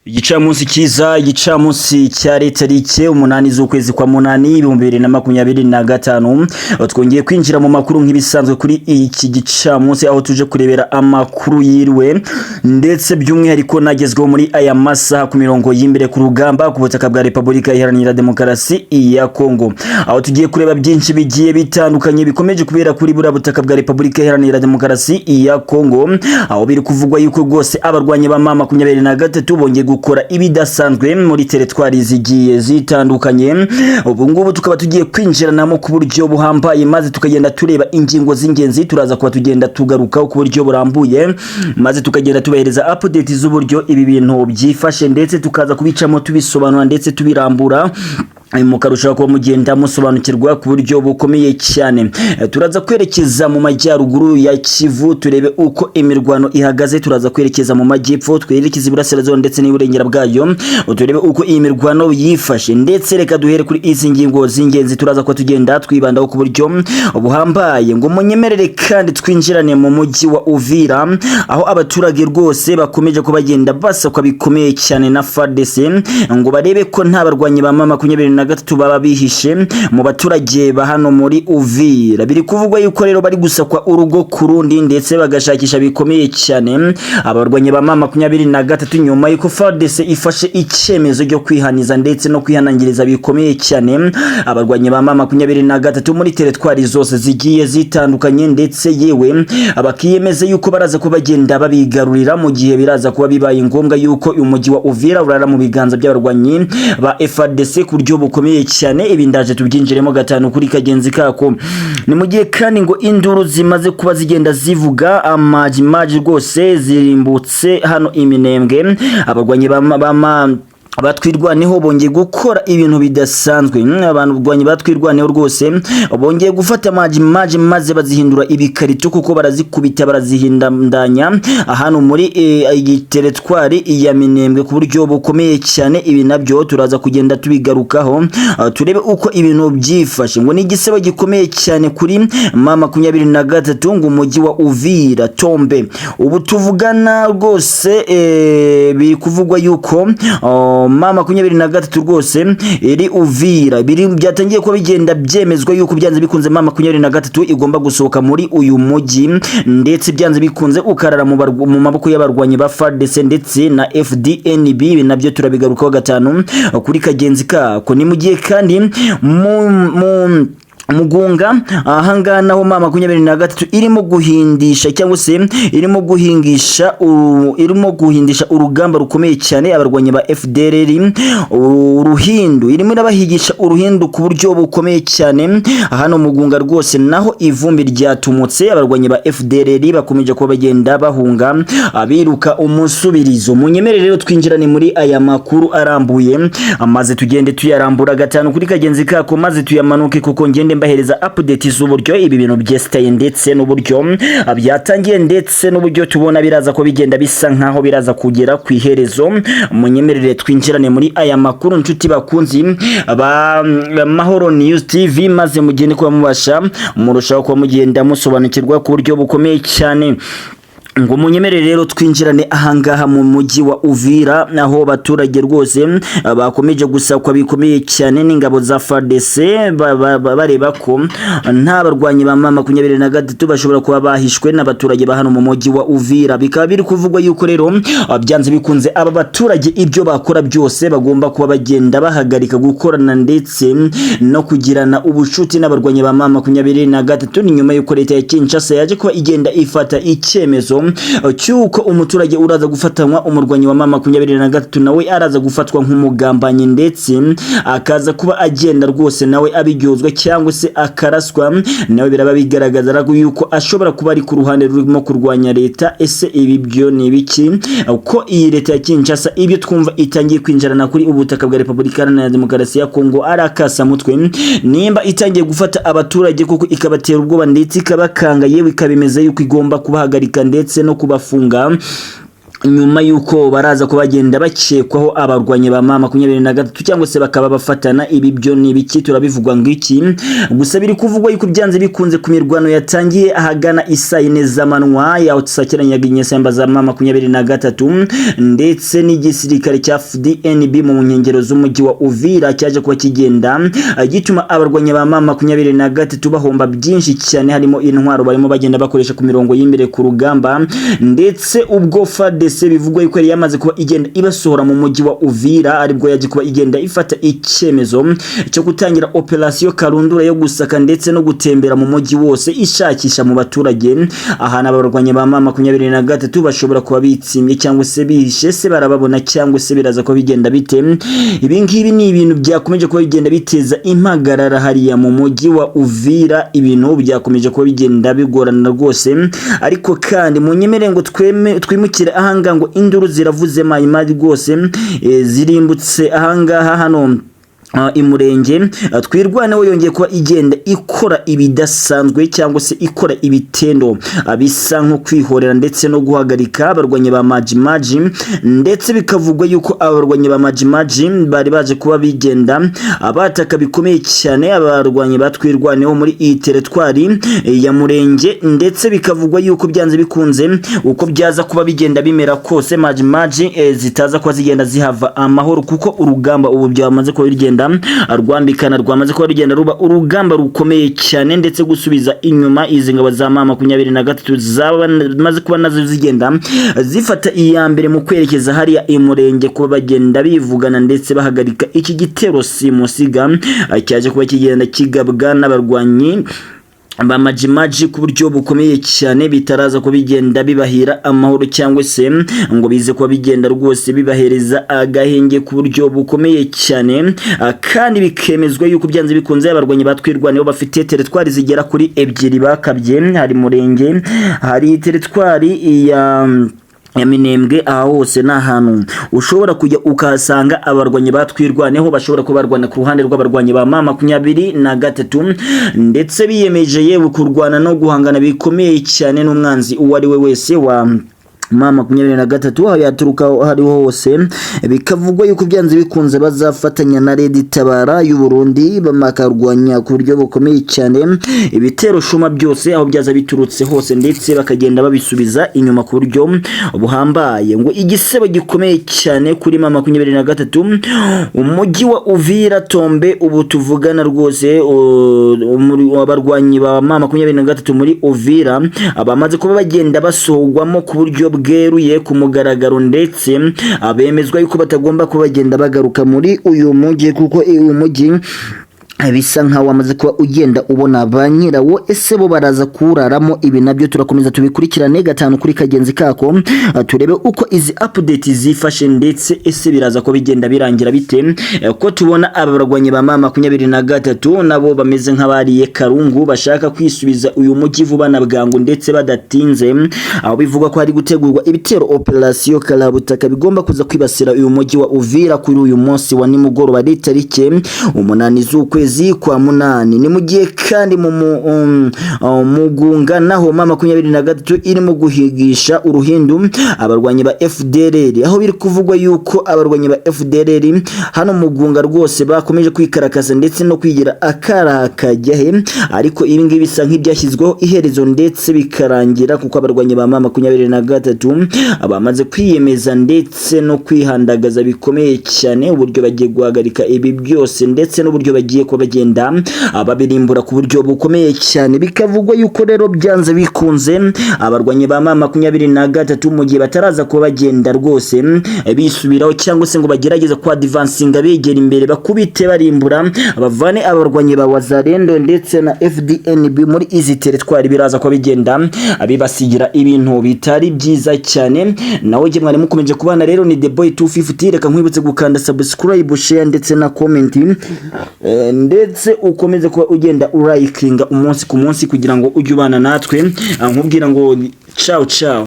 Igicamunsi cyiza, igicamunsi cyari tariki 8 z'ukwezi kwa 8 2025. Twongeye kwinjira mu makuru nk'ibisanzwe kuri iki gicamunsi, aho tuje kurebera amakuru yiriwe ndetse by'umwihariko nagezweho muri aya masaha ku mirongo y'imbere ku rugamba ku butaka bwa Repubulika Iharanira Demokarasi ya Kongo, aho tugiye kureba byinshi bigiye bitandukanye bikomeje kubera kuri buriya butaka bwa Repubulika Iharanira Demokarasi ya Kongo, aho biri kuvugwa yuko rwose abarwanyi ba M23 bongeye gukora ibidasanzwe muri teritwari zigiye zitandukanye. Ubu ngubu tukaba tugiye kwinjiranamo ku buryo buhambaye, maze tukagenda tureba ingingo z'ingenzi turaza kuba tugenda tugarukaho ku buryo burambuye, maze tukagenda tubahereza update z'uburyo ibi bintu byifashe, ndetse tukaza kubicamo tubisobanura ndetse tubirambura, mukarushaho kuba mugenda musobanukirwa ku buryo bukomeye cyane. Turaza kwerekeza mu majyaruguru ya Kivu turebe uko imirwano ihagaze, turaza kwerekeza mu majyepfo, twerekeza iburasirazuba ndetse n'iburengera bwayo, turebe uko iyi mirwano yifashe. Ndetse reka duhere kuri izi ngingo z'ingenzi turaza kuba tugenda twibandaho ku buryo buhambaye. Ngo munyemerere kandi twinjirane mu mujyi wa Uvira, aho abaturage rwose bakomeje kuba bagenda basakwa bikomeye cyane na FARDC, ngo barebe ko nta barwanyi ba M23 baba bihishe mu baturage ba hano muri Uvira. Biri kuvugwa yuko rero bari gusakwa urugo ku rundi, ndetse bagashakisha bikomeye cyane abarwanyi ba M23, nyuma yuko FARDC ifashe icyemezo cyo kwihaniza ndetse no kwihanangiriza bikomeye cyane abarwanyi ba M23 muri teritwari zose zigiye zitandukanye, ndetse yewe bakiyemeza yuko baraza kuba bagenda babigarurira mu gihe biraza kuba bibaye ngombwa yuko umujyi wa Uvira urara mu biganza by'abarwanyi ba FARDC ku buryo bukomeye cyane. Ibi ndaje tubyinjiremo gatanu kuri kagenzi kako. Ni mu gihe kandi ngo induru zimaze kuba zigenda zivuga amajimaji rwose zirimbutse hano iminembwe, abarwanyi ba batwirwaneho bongeye gukora ibintu bidasanzwe. Abantu barwanyi batwirwaneho rwose bongeye gufata maji maji maze bazihindura ibikarito, kuko barazikubita barazihindandanya ahantu muri iyi teritwari ya Minembwe ku buryo bukomeye cyane. Ibi nabyo turaza kugenda tubigarukaho, turebe uko ibintu byifashe. Ngo ni igisebo gikomeye cyane kuri M23, ngo umujyi wa Uvira tombe. Ubu tuvugana rwose biri kuvugwa yuko M23 rwose iri Uvira. Biri byatangiye kuba bigenda byemezwa yuko byanze bikunze M23 igomba gusohoka muri uyu mujyi, ndetse byanze bikunze ukarara mu maboko y'abarwanyi ba FARDC ndetse na FDNB. Ibi nabyo turabigarukaho gatanu kuri kagenzi kako. Ni mu gihe kandi mu Mugunga ahangaha naho M23 irimo guhindisha cyangwa se irimo guhindisha urugamba rukomeye cyane abarwanyi ba FDLR uruhindu, irimo irabahigisha uruhindu ku buryo bukomeye cyane. Hano Mugunga rwose naho ivumbi ryatumutse, abarwanyi ba FDLR bakomeje kuba bagenda bahunga abiruka umusubirizo. Munyemerere rero twinjirane muri aya makuru arambuye, maze tugende tuyarambura gatanu kuri kagenzi kako, maze tuyamanuke, kuko ngende mbahereza update z'uburyo ibi bintu byesitaye, ndetse n'uburyo byatangiye, ndetse n'uburyo tubona biraza ko bigenda bisa nkaho biraza kugera ku iherezo. Munyemerere twinjirane muri aya makuru, nshuti bakunzi ba Mahoro News TV, maze mugende kuba mubasha murushaho kuba mugenda musobanukirwa ku buryo bukomeye cyane. Ngo munyemerere rero twinjirane ahangaha mu mujyi wa Uvira, aho abaturage rwose bakomeje gusakwa bikomeye cyane n'ingabo za FARDC, bareba ko nta barwanyi ba M23 bashobora kuba bahishwe n'abaturage ba hano mu mujyi wa Uvira. Bikaba biri kuvugwa yuko rero byanze bikunze aba baturage ibyo bakora byose bagomba kuba bagenda bahagarika gukorana ndetse no kugirana ubucuti n'abarwanyi ba M23. Ni nyuma yuko leta ya Kinshasa yaje kuba igenda ifata icyemezo cy'uko umuturage uraza gufatanywa umurwanyi wa M23 nawe araza gufatwa nk'umugambanyi, ndetse akaza kuba agenda rwose nawe abiryozwa cyangwa se akaraswa. Nawe biraba bigaragaza yuko ashobora kuba ari ku ruhande rurimo kurwanya leta. Ese ibi byo ni ibiki, ko iyi leta ya Kinshasa ibyo twumva itangiye kwinjirana kuri ubutaka bwa Repubulika Iharanira Demokarasi ya Kongo ari akasamutwe? Nimba itangiye gufata abaturage kuko ikabatera ubwoba ndetse ikabakanga, yewe ikabemeza yuko igomba kubahagarika ndetse no kubafunga. Nyuma y'uko baraza kuba bagenda bakekwaho abarwanyi ba M23 cyangwa se bakaba bafatana. Ibi byo ni ibiki? Turabivugwa ngo iki? Gusa biri kuvugwa yuko byanze bikunze ku mirwano yatangiye ahagana isaa 4 z'amanywa yasakiranyaga inyeshyamba za M23 ndetse n'igisirikare cya FDNB mu nkengero z'umujyi wa Uvira, cyaje kuba kigenda gituma abarwanyi ba M23 bahomba byinshi cyane, harimo intwaro barimo bagenda bakoresha ku mirongo y'imbere ku rugamba. Ndetse ubwo FARDC bivugwa yuko yari yamaze kuba igenda ibasohora mu mujyi wa Uvira, aribwo yaje kuba igenda ifata icyemezo cyo gutangira operation karundura yo gusaka ndetse no gutembera mu mujyi wose, ishakisha mu baturage ahantu abarwanyi ba M23 bashobora kuba bitsimbye cyangwa se bihishe. Se barababona cyangwa se biraza kuba bigenda bite? Ibi ngibi ni ibintu byakomeje kuba bigenda biteza impagarara hariya mu mujyi wa Uvira. Ibintu byakomeje kuba bigenda bigorana rwose. Ariko kandi munyemere ngo tweme twimukire ahangaha, ngo induru ziravuze mayimari rwose, zirimbutse ahangaha hano imurenge. Twirwaneho yongeye kuba igenda ikora ibidasanzwe cyangwa se ikora ibitendo bisa nko kwihorera ndetse no guhagarika abarwanyi ba Maji Maji. Ndetse bikavugwa yuko abarwanyi ba Maji Maji bari baje kuba bigenda bataka bikomeye cyane abarwanyi ba Twirwaneho muri iyi teritwari ya Murenge. Ndetse bikavugwa yuko byanze bikunze, uko byaza kuba bigenda bimera kose, Maji Maji zitaza kuba zigenda zihava amahoro, kuko urugamba ubu byamaze kuba bigenda rwambikana, rwamaze kuba rugenda ruba urugamba rukomeye cyane. Ndetse gusubiza inyuma izi ngabo za M23 zamaze kuba nazo zigenda zifata iya mbere mu kwerekeza hariya imurenge, kuba bagenda bivugana ndetse bahagarika iki gitero simusiga cyaje kuba kigenda kigabwa n'abarwanyi ba Majimaji ku buryo bukomeye cyane, bitaraza kuba bigenda bibahira amahoro cyangwa se ngo bize kuba bigenda rwose bibahereza agahenge ku buryo bukomeye cyane. Kandi bikemezwa yuko byanze bikunze abarwanyi ba Twirwaneho bafite teritwari zigera kuri ebyiri bakabye. Hari Murenge, hari teritwari ya Minembwe. Aha hose ni ahantu ushobora kujya ukahasanga abarwanyi ba Twirwaneho bashobora kuba barwana ku ruhande rw'abarwanyi ba M23, ndetse biyemeje yewe kurwana no guhangana bikomeye cyane n'umwanzi uwo ari we wese wa M23, aho yaturuka aho ariho hose. Bikavugwa yuko byanze bikunze bazafatanya na Red Tabara y'u Burundi, bakarwanya ku buryo bukomeye cyane ibitero shuma byose aho byaza biturutse hose, ndetse bakagenda babisubiza inyuma ku buryo buhambaye. Ngo igisebo gikomeye cyane kuri M23, umujyi wa Uvira tombe. Ubu tuvugana rwose, abarwanyi ba M23 muri Uvira bamaze kuba bagenda basohogwamo ku buryo bweruye ku mugaragaro, ndetse bemezwa yuko batagomba kuba bagenda bagaruka muri uyu mujyi, kuko uyu mujyi bisa nkaho wamaze kuba ugenda ubona ba nyirawo. Ese bo baraza kuwuraramo? Ibi nabyo turakomeza tubikurikirane gatanu kuri kagenzi kako, turebe uko izi update zifashe. Ndetse ese biraza ko bigenda birangira bite, ko tubona aba barwanyi ba M23 nabo bameze nk'abariye karungu, bashaka kwisubiza uyu mujyi vuba na bwangu ndetse badatinze, aho bivugwa ko hari gutegurwa ibitero operation karabutaka bigomba kuza kwibasira uyu mujyi wa Uvira kuri uyu munsi wa nimugoroba, ari tariki 8 z'ukwezi kwa munani? Ni mu gihe kandi mu Mugunga naho M23 irimo guhigisha uruhindu abarwanyi ba FDLR, aho biri kuvugwa yuko abarwanyi ba FDLR hano Mugunga rwose bakomeje kwikarakaza ndetse no kwigira akaraha kajya he. Ariko ibi ngibi bisa nk'ibyashyizweho iherezo ndetse bikarangira, kuko abarwanyi ba M23 bamaze kwiyemeza ndetse no kwihandagaza bikomeye cyane uburyo bagiye guhagarika ibi byose, ndetse n'uburyo bagiye kuba bagenda babirimbura ku buryo bukomeye cyane. Bikavugwa yuko rero byanze bikunze abarwanyi ba M23, mu gihe bataraza kuba bagenda rwose bisubiraho cyangwa se ngo bagerageze ku advancinga begera imbere, bakubite barimbura, bavane abarwanyi ba Wazalendo ndetse na FDNB muri izi teritwari, biraza kuba bigenda bibasigira ibintu bitari byiza cyane. Nawe jye mwari mukomeje kubana rero ni The Boy 250. Reka nkwibutse gukanda subscribe, share ndetse na comment, ndetse ukomeze kuba ugenda urayikinga umunsi ku munsi kugira ngo ujye ubana natwe. Nkubwira ngo ciao ciao.